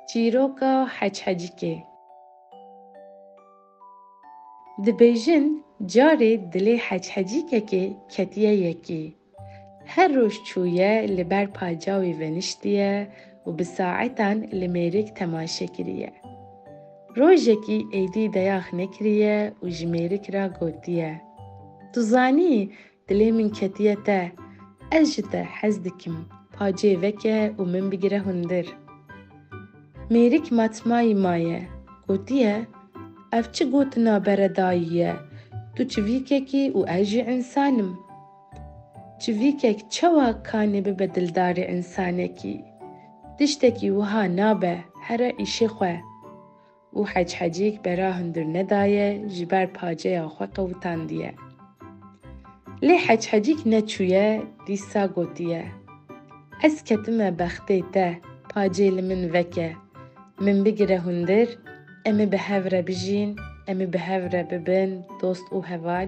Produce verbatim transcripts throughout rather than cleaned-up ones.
Çîroka Heçhecikê. Dibêjin, carê dilê heçhecîkekê ketiye yekî. Her roj çûye li ber paca wî veniştiye û bi saetan li mêrik temaşe kiriye. Rojekî êdî dayax nekiriye û ji mêrik re gotiye, Tu zanî, dilê min ketiye te. Ez ji te hez dikim. Pacê veke û min bigire hundir. Mêrik matmayî maye. Gotiye, Ev çi gotina beredayî ye? Tu çivîkekî û ez jî însan im. Çivîkek çawa kanê bibe dildarê însanekî? Tiştekî wiha nabe, here îşê xwe. Û Heçhecîk bera hundir nedaye, ji ber paceya xwe qewitandiye. Lê Heçhecîk neçûye, dîsa gotiye, Ez ketime bextê te, pacê li min veke. Min bigire hundir, em ê bi hev re bijîn, em ê bi hev re bibin dost û heval,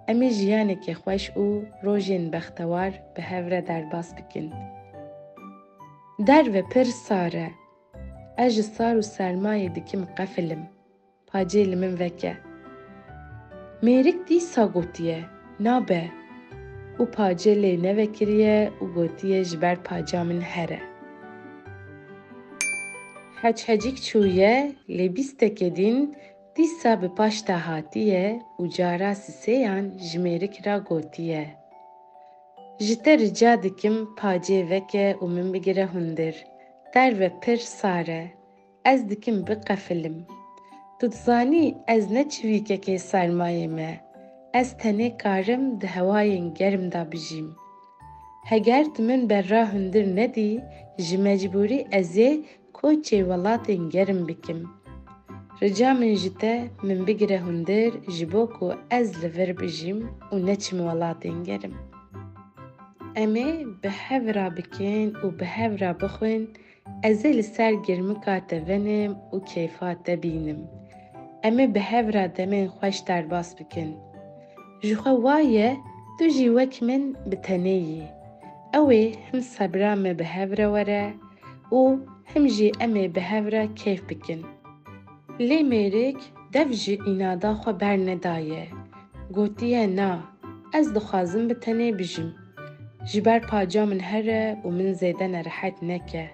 em ê jiyanekê xweş û rojên bextewar bi hev re derbas bikin. Derve pir sar e. Ez ji sar û sermayê dikim qefilim. Pacê li min veke. Mêrik dîsa gotiye, Nabe. Û pacê lê nevekiriye û gotiye, Ji ber paca min here. Heçhecîk çûye, lê bîstekê din dîsa bi paş te hatiye û cara sisêyan ji mêrik re gotiye, Ji te rica dikim, pacê veke û min bigire hundir. Derve pir sar e. Ez dikim biqefilim. Tu dizanî ez ne çivîkekê sermayê me. Ez tenê karim di hewayên germ de bijîm. Heger tu min berra hundir nedî, ji mecbûrî ez ê koçê welatên germ bikim. Rica min ji te, min bigire hundir ji bo ku ez li vir bijîm û neçim welatên germ. Em ê bi hev re bikin û bi hev re bixwin, ez ê li ser girmika te venim û keyfa te bînim. Em ê bi hev re demên xweş derbas bikin. Ji xwe wa ye tu jî wek min bi tenê yî. Ew ê him sebra me bi hev re were û him jî em ê bi hev re keyf bikin. Lê mêrik dev ji înada xwe bernedaye. Gotiye, Na, ez dixwazim bi tenê bijim. Ji ber paca min here û min zêde nerehet neke.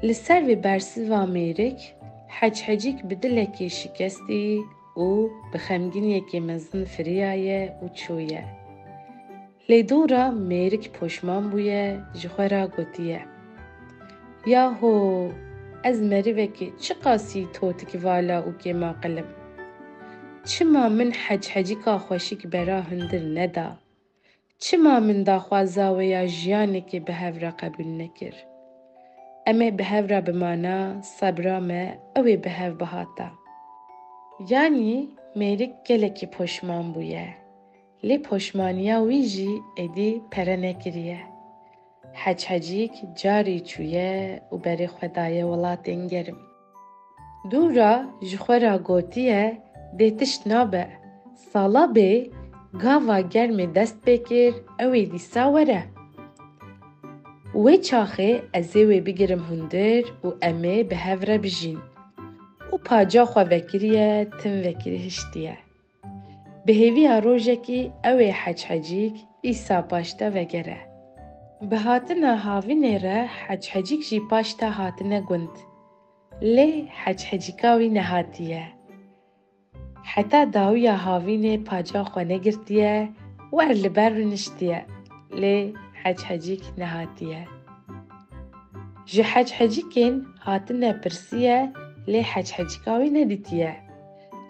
Li ser vê bersiva mêrik, Heçhecîk bi dilekî şikestî û bi xemgîniyekê mezin firiyaye û çûye. Lê dû re mêrik poşman bûye, ji xwe re gotiye, Yaho, ez merivekî çiqasî totik vala û kêmaqil im. Çima min Heçhecîka xweşik bera hundir neda? Çima min daxwaza wê ya jiyanekê bi hev re qebûl nekir? Em ê bi hev re bimana, sebra me ew ê bi hev bihata. Yanî mêrik gelekî poşman bûye. Lê poşmaniya wî jî êdî pere nekiriye. Heçhecîk carî çûye û berê xwe daye welatên germ. Dû re ji xwe re gotiye, Dê tişt nabe. Sala bê gava germê dest pê kir, ew ê dîsa were. Wê çaxê ez ê wê bigirim hundir û em ê bi hev re bijîn. Û paca xwe vekiriye, tim vekirî hiştiye. Bi hêviya rojekî ew ê Heçhecîk îsa paşta vegere. Bi hatina havînê re Heçhecîk jî paşta hatine gund. Lê Heçhecîka wî nehatiye. Heta dawiya havînê paca xwe negirtiye, wer li ber rûniştiye. Lê Heçhecîk nehatiye. Ji Heçhecîkên hatine pirsiye, lê Heçhecîka wî nedîtiye.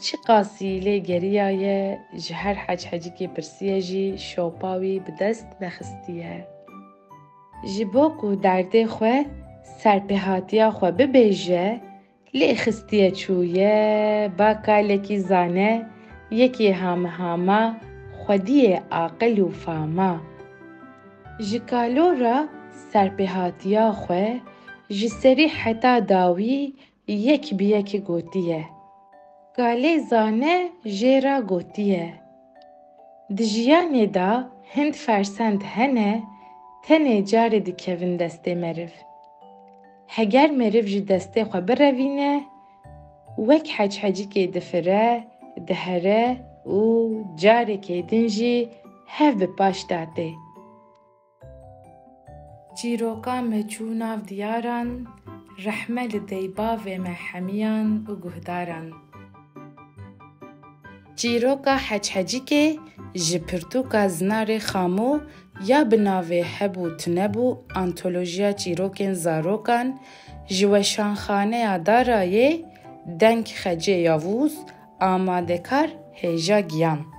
Çiqasî lê geriyaye, ji her Heçhecîkê pirsiye jî şopa wî bi dest nexistiye. Ji bo ku derdê xwe, serpêhatiya xwe bibêje, lê xistiye çûye ba kalekî zane, yekê hamehama xwediyê aqil û fama. Ji kalo re serpêhatiya xwe ji serî heta dawî yek bi yek gotiye. Kalê zane jê re gotiye, Di jiyanê de hin fersend hene, tenê carê dikevin destê meriv. Heger meriv ji destê xwe birevîne, wek heçhecikê difire, dihere û carekê din jî hev bi paş datê. Çîroka me çû nav diyaran, rehme li deybavê me hemiyan û guhdaran. Çîroka Heçhecikê ji pirtûka Zinarê Xamo ya bi navê Hebû Tunebû antolojiya çîrokên zarokan ji Weşanxaneya Darayê, Deng Xecê Yavûz, amadekar Hêja Giyan.